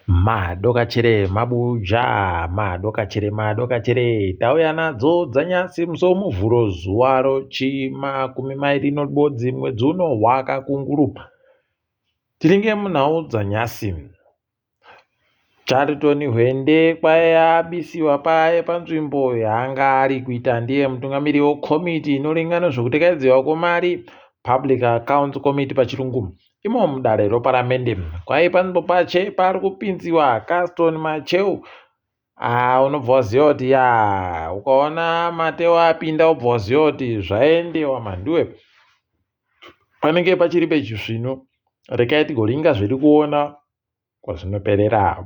Madokachere mabuja, madokachere madokachere, tauya nadzo dzanyasi musi weMuvhuro zuva rochimakumi mairi nebodzi mwedzi uno waKakunguru. Tiringe munhau dzanyasi. Charlton Hwende kwaiya abisiwa paye panzvimbo yaanga ari kuita ndiye mutungamiri wekomiti inoringa nezvekutekaidziwa kwemari, Public Accounts Committee pachirungu. Imo mudare roparamende kwai panzvimbo pache pari kupinziwa Caston Macheu. Ah, unobva waziva kuti ya ukaona Mateo apinda ubva waziva kuti zvaendewa mhanduwe. Panenge pachiri pechisvinu. Rekai tigoringa zvedu kuona kwazvinoperera.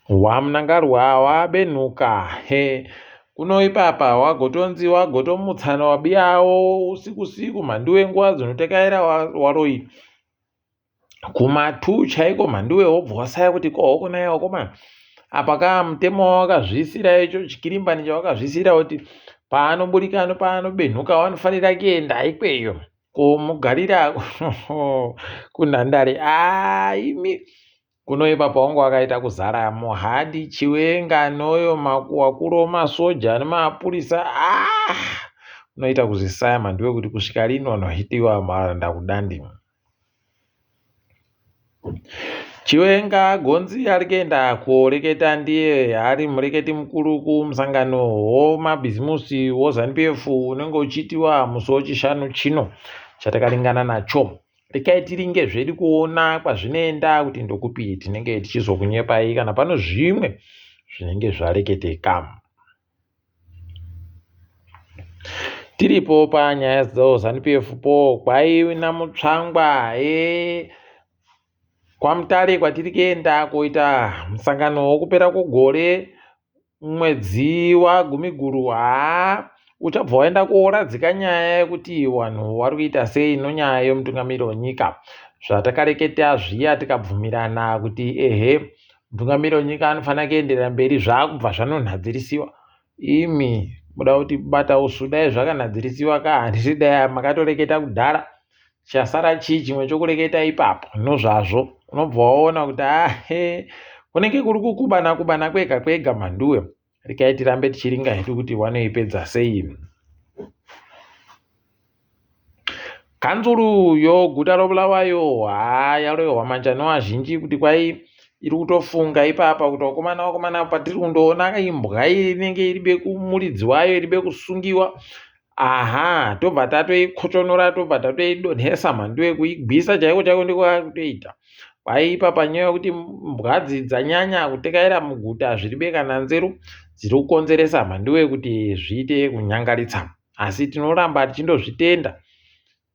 WaMnangarwa wabenhuka he kuno ipapa wagotonzi wagotomutsana wabiyawo usiku siku mhanduwe nguva dzinotekaira waroyi kuma2 chaiko mhanduwe wobva wasaya kuti ko hoko naye wakomana apa ka mutemo wawakazviisira icho chikirimbani chawakazviisira kuti paanoburika nopaanobenhuka wanofanira kuenda ikweyo Kumugarira kunhandare haa imi kuno ipapa wanga wakaita kuzara muhadi chiwenga noyo wakuru wemasoja nemapurisa ah unoita kuzvisaya mhanduwe kuti kusvika lini vanohitiwa maranda kudandi. Chiwenga gonzi ari kuenda koreketa ndiye ari mureketi mukuru kumusangano wemabhizimusi weZanu PF unenge uchiitiwa musi weChishanu chino chatakaringana nacho. Rekai tiringe zvedu kuona kwazvinoenda kuti ndokupi tinenge tichizokunyepai kana pano zvimwe zvinenge zvareketeka. Tiripo panyaya dzeZanu PF po kwaina Mutsvangwa e kwaMutare kwatiri kuenda koita musangano wokupera kwegore mwedzi waGumiguru haa uchabva waenda kooradzika nyaya yekuti vanhu vari kuita sei nonyaya yemutungamiri wenyika zvatakareketa zviya tikabvumirana kuti ehe mutungamiri wenyika anofanira kuenderera mberi zvakubva zvanonhadzirisiwa Imi muda kuti bata usu dai zvakanhadzirisiwa ka handiti dai makatoreketa kudhara chasara chii chimwe chokureketa ipapo nozvazvo unobva waona kuti ahe kunenge kuri kukubana kubana kwega kwega mhanduwe rekai tirambe tichiringa hedu kuti wanoipedza sei. Kanzuru yoguta roBulawayo haa yarohwa manja nevazhinji kuti kwai iri kutofunga ipapa kuti vakomana vakomana patiri kundoona imbwa inenge iri bekumuridzi wayo iri bekusungiwa aha tobva tatoikochonora tobva tatoidonhesa mhanduwe kuigwisa chaiko chaiko ndiko kwakutoita kwai ipapa nyaya yekuti mbwadzi dzanyanya kutekaira muguta zviri bekana nzeru dziri kukonzeresa mhanduwe kuti zviite kunyangaritsa. Asi tinoramba tichindozvitenda.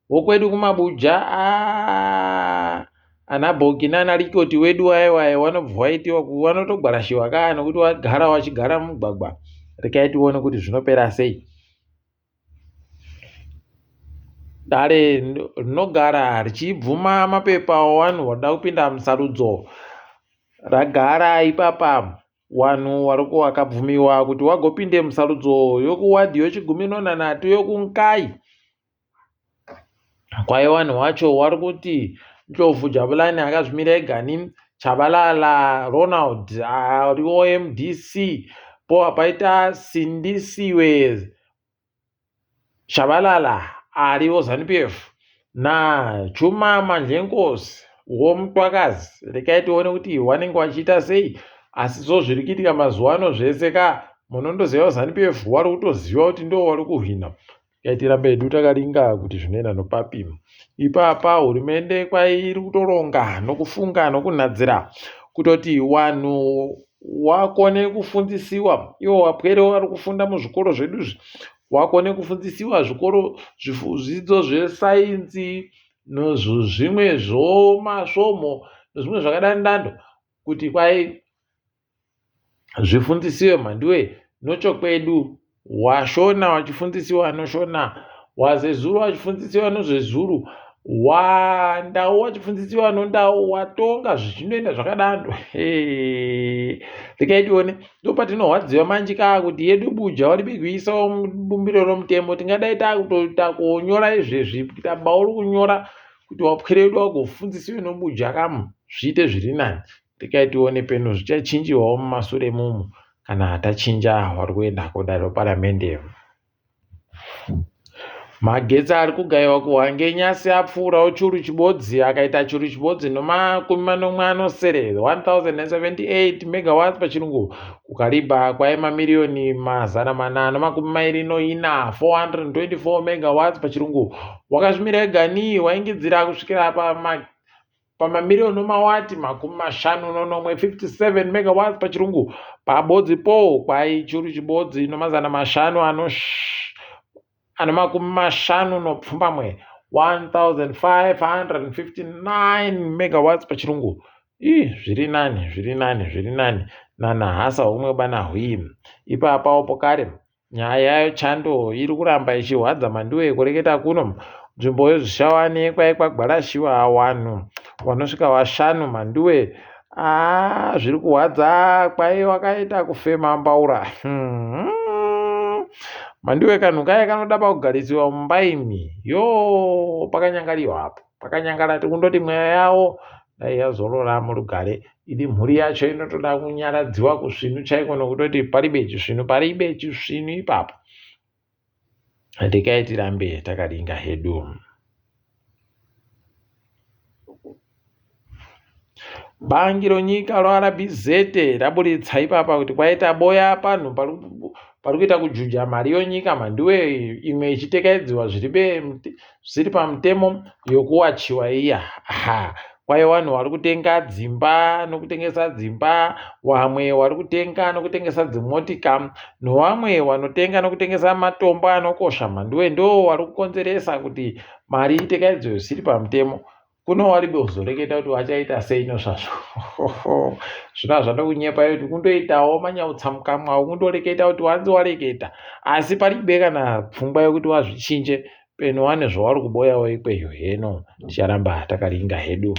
Wokwedu kumabuja aah ana Bhoki nana Likoti wedu waye waye wanobva waitiwa wanotogwarashiwa kaa nokuti wagara wachigara mumugwagwa. Rekai tione kuti zvinopera sei. Dare rinogara richibvuma mapepa owanhu wada kupinda musarudzo ragara ipapa. Wanhu wakabvumiwa kuti wagopinde musarudzo yokuwadhi yochigumi nonhanhatu yokuNkayi. Kwai wanhu wacho wari kuti Ndlovu Jabulani akazvimira egani, Tshabalala Ronald ariwo MDC, powa paita Sindisiwe Shabalala ari weZanu PF naChuma Mandlenkosi woMtwakazi. Rekai tione kuti wanenge wachiita sei asi so zviri kuitika mazuva ano zvese ka munondoziva veZanu PF wari kutoziva kuti ndo wari kuhwina. Rekai tirambe hedu takaringa kuti zvinoenda nopapi. Ipapa hurumende kwai iri kutoronga nokufunga nokunhadzira kutoti wanhu wakone kufundzisiwa iwo wapwere wari kufunda muzvikoro zvedu izvi wakone kufundzisiwa zvikoro zvidzidzo zvesainzi nozvimwe zvomasvomho nezvimwe zvakadani dando kuti kwai zvifundzisiwe mhanduwe nochokwedu Washona wachifundzisiwa noShona, waZezuru wachifundzisiwa noZezuru, waNdau wachifundzisiwa noNdau, waTonga zvichindoenda zvakadaro. Rekai tione ndopatinohwadziwa manje kaa kuti yedu buja wari kuisawo mubumbiro romutemo tingadai takutoita kunyora izvezvi kuita bauri kunyora kuti wapwere wedu wagofundzisiwe nobuja kamu zviite zviri nani. Rekai tione peno zvichachinjiwawo mumasure mumu kana tachinja vari kuenda kudare reparamende. Magetsi ari kugaiwa kuHwange nyasi apfuurawo churu chibodzi akaita churu chibodzi nomakumi manomwe anosere 1078 megawatts pachirungu kuKariba kwai mamiriyoni 424 424 megawatts pachirungu wakazvimira ega waingidzira kusvikira pama pamamiriyoni omawati 57 57 megawatts pachirungu pabodzi po kwai churu chibodzi nomazana mashanu ano makumi mashanu nopfumbamwe 1559 megawatts pachirungu. Ii zviri nani, zviri nani, zviri nani nanahasa umwe bana hwii ipapawo pokare. Nyaya yechando iri kuramba ichihwadza Manduwe kureketa kuno. Nzvimbo yezvishavane kwaikwa-Gwarashiwa wanhu wanosvika washanu Mhanduwe. Haa zviri kuhwadza kwai wakaita kufema mbaura. Mhanduwe kanhu kaya kanoda pakugarisiwa mumba imi. Yoo pakanyangariwa apo. Pakanyangara tikundoti mweya yawo dai yazorora murugare. Idi mhuri yacho inotoda kunyaradziwa kusvinu chaiko nokutoti paribe chisvinu paribe chisvinu ipapo. Regai tirambe takaringa hedu. Bhangi ronyika roRBZ raburitsa ipapa kuti kwaita boya panhu pari kuita kujuja mari yonyika mhanduwe imwe ichitekaidziwa zvisiri pamutemo yokuwachiwa iya. Ha, kwai vanhu vari kutenga dzimba nokutengesa dzimba, vamwe vari kutenga nokutengesa dzimotika, nowamwe vanotenga nokutengesa matombo anokosha mhanduwe ndo vari kukonzeresa kuti mari itekaidzwe zvisiri pamutemo. Kuno waribe kuzoreketa kuti wachaita sei nosvazvo. Zvino hazvada kunyepa kuti kundoitawo manyautsa mukamwa kundoreketa kuti wanzi wareketa asi paribe kana pfungwa yekuti wazvichinje peno wane zvawari kuboyawo ikweyo heno ticharamba takaringa hedu.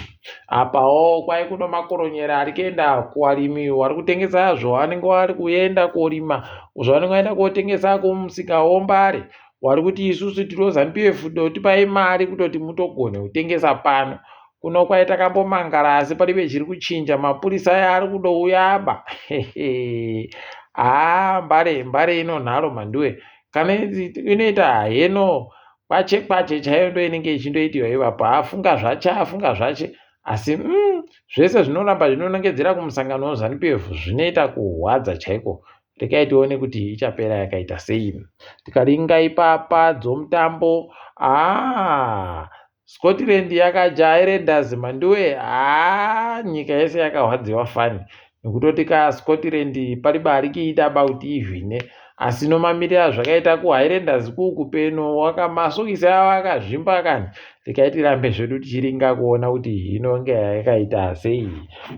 Apawo kwai kuno makoronyera ari kuenda kuvarimi wari kutengesa zvavanenge vari kuenda korima zvavanenge vaenda kotengesa kumusika woMbare Wari kuti isusu tiri Zanu PF totipai mari kutoti mutogone kutengesa pano. Kuno kwai takambomangara asi paribe chiri kuchinja mapurisa aya ari kudouya aba. Haa Mbare Mbare ino nharo mhanduwe. Kana inoita heno kwache kwache chaiyo ndo inenge ichindoitiwa ipapo. Afunga zvache afunga zvache asi zvese zvinoramba zvinonongedzera kumusangano weZanu PF zvinoita kuhwadza chaiko. Regai tione kuti ichapera yakaita sei. Tikaringa ipapa dzomutambo haa Scotland yakadya Highlanders Mhanduwe haa nyika yese yakahwadziwa fani nekutoti ka Scotland pariba ari kuida ba kuti ihwine asi nomamiriro azvakaita kuHighlanders kuku peno wakamasokisi avo akazvimba kani regai tirambe zvedu tichiringa kuona kuti inonge yakaita sei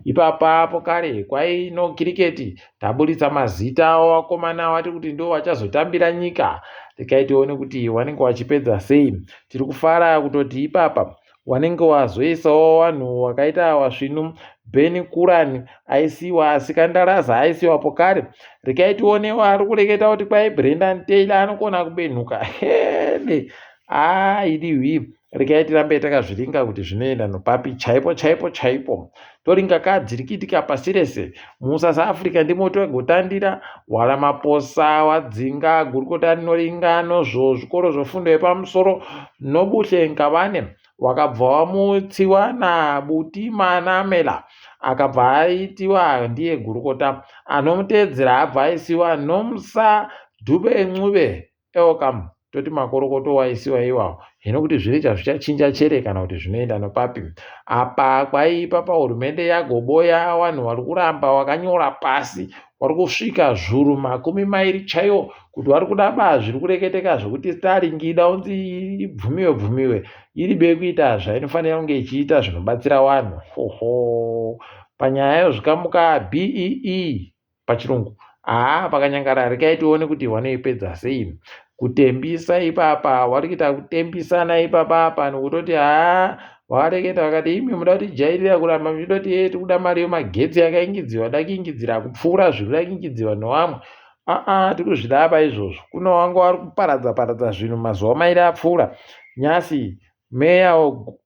ipapapo kare kwaino kiriketi Taburitsa mazita avo vakomana wati kuti ndo vachazotambira nyika. Regai tione kuti wanenge wachipedza sei. Tiri kufara kutoti ipapa wanenge wazoisawo vanhu wakaita wasvinu Ben Kuran aisiwa asi Kandalaza aisiwapo kare. Regai tione wari kureketa kuti kwai Brendan Taylor anokona kubenhuka. Hede haa idi hwii. Regai tirambe takazviringa kuti zvinoenda nopapi chaipo chaipo chaipo. Toringa kadzi rikiitika pasi rese. MuSouth Africa ndimo tagotandira waRamaphosa wadzinga gurukota rinoringa nozvo zvikoro zvefundo yepamusoro Nobuhle Nkabane wakabva wamutsiwa naButi Manamela akabva aitiwa ndiye gurukota anomuteedzera abva aisiwa Nomsa Dube Ncube Welcome toti makorokoto waisiwa iwawo hino kuti zvinoita zvichachinja chere kana kuti zvinoenda nopapi apa kwaipa pahurumende yagoboya vanhu vari kuramba wakanyora pasi wari kusvika zvuru 20 chaiwo kuti wari kuda ba zviri kureketeka zvekuti starlink ida unzi ibvumiwe bvumiwe iribe kuita zvainofanira kunge ichiita zvinobatsira vanhu hoho panyaya yozvikamuka bee pachirungu haa pakanyangara rekai tione kuti wanoipedza sei kutembisa ipapa wari kuita kutembisana ipapa apa nokutoti haa wareketa vakati imi muda kutijairira kuramba muchitoti e tikuda mari yemagetsi yakaingidziwa da kuingidzira kupfuura zviri kuda kuingidziwa newamwe aa tiri kuzvida apa izvozvo kuno wanga wari kuparadza paradza zvinhu mazuva mairi apfuura nyasi Meya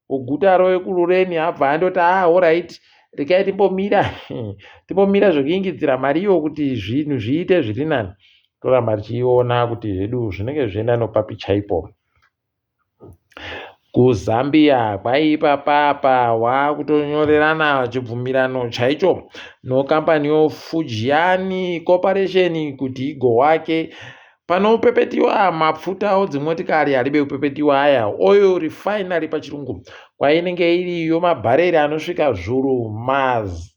weguta roEkurhuleni abva andoti ah horaiti, Regai timbomira timbomira zvekuingidzira mari iyo kuti zvinhu zviite zviri nani. Toramba tichiona kuti zvedu zvinenge zvichienda nopapi chaipo. KuZambia kwaipapapa wakutonyorerana chibvumirano chaicho nokambani yoFujian Corporation kuti igowake panopepetiwa mapfuta odzimotikari aribe kupepetiwa aya oil refinery pachirungu kwainenge iriyo mabhareri anosvika zvuru maz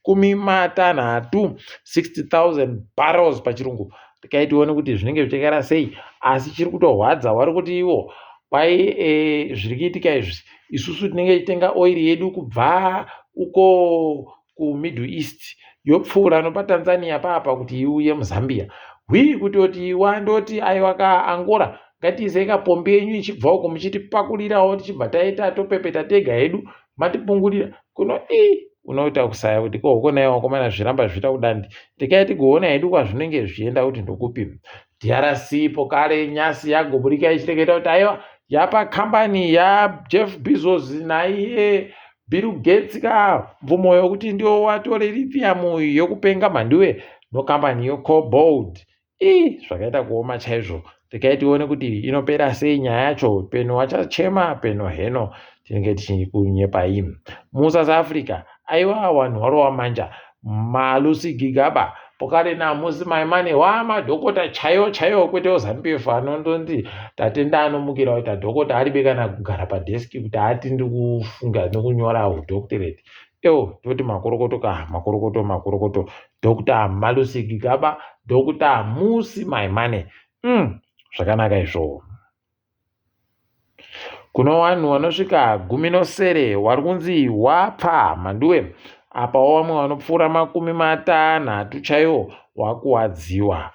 60, 60,000 barrels pachirungu. Regai tione kuti zvinenge zvichakara sei, asi chiri kutorwadza wari kuti ivo kwai e, zviri kuitika izvi isusu tinenge tichitenga oiri yedu kubva uko kumiddle east yopfuura nopatanzania paapa kuti iuye muzambia hwii kutoti wandoti aiwa ka angola ngatiisei kapombi yenyu ichibva uko muchitipakurirawo tichibva taita topepeta tega hedu matipungurira kuno ii unoita kusaya kuti ko huko naye wakomana zviramba zviita kudandi rekai tigoona hedu kwazvinenge zvichienda kuti ndokupi drc pokare nyasi yagoburika ichireketa kuti aiwa yapa kambani yajeff bezos naiye bill gates ka mvumo yokuti ndiwo watore lithium yokupenga mhanduwe nokambani yocobold Ii zvakaita kuoma chaizvo. Regai tione kuti inopera sei nyaya yacho. Peno wachachema peno heno tinenge tichikunyepai. MuSouth Africa aiwa wanhu warowa manja. Malusi Gigaba pokare naMusi Maimane wamadhokota chaiwo chaiwo kwete weZanu-PF anondonzi tatenda anomukira kuita dhokota aribe kana kugara padeski kuti ati ndikufunga nekunyora hudoctorate. Ewo toti makorokoto ka makorokoto makorokoto Dr. Malusi Gigaba, Dr. Musi Maimane. Zvakanaka izvo. Kuno vanhu vanosvika 16 wari kunzi wapfa mhanduwe apawo vamwe vanopfuura 60 chaiwo wakuwadziwa.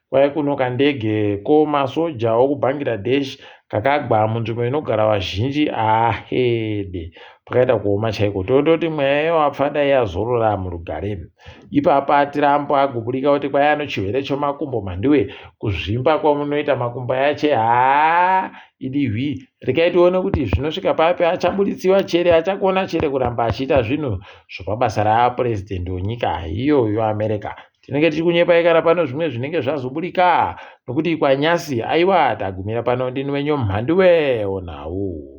Kwai kuno kandege ko masoja okuBangladesh kakagwa munzvimbo inogara vazhinji ahede pakaita kuoma chaiko tondoti mweya yewapfa dai yazorora murugare. Ipapa Tirambo agobudika kuti kwai ano chirwere chemakumbo mhanduwe kuzvimba kwamunoita makumbo yache haa idihwi regai tione kuti zvinosvika papi achabuditsiwa chere achakona chere kuramba achiita zvinhu zvopabasa rapurezidendi wenyika iyoyo America Tinenge tichikunyepai kana pano zvimwe zvinenge zvazoburika nokuti kwanyasi aiwa tagumira pano ndini wenyu mhanduwe onhau.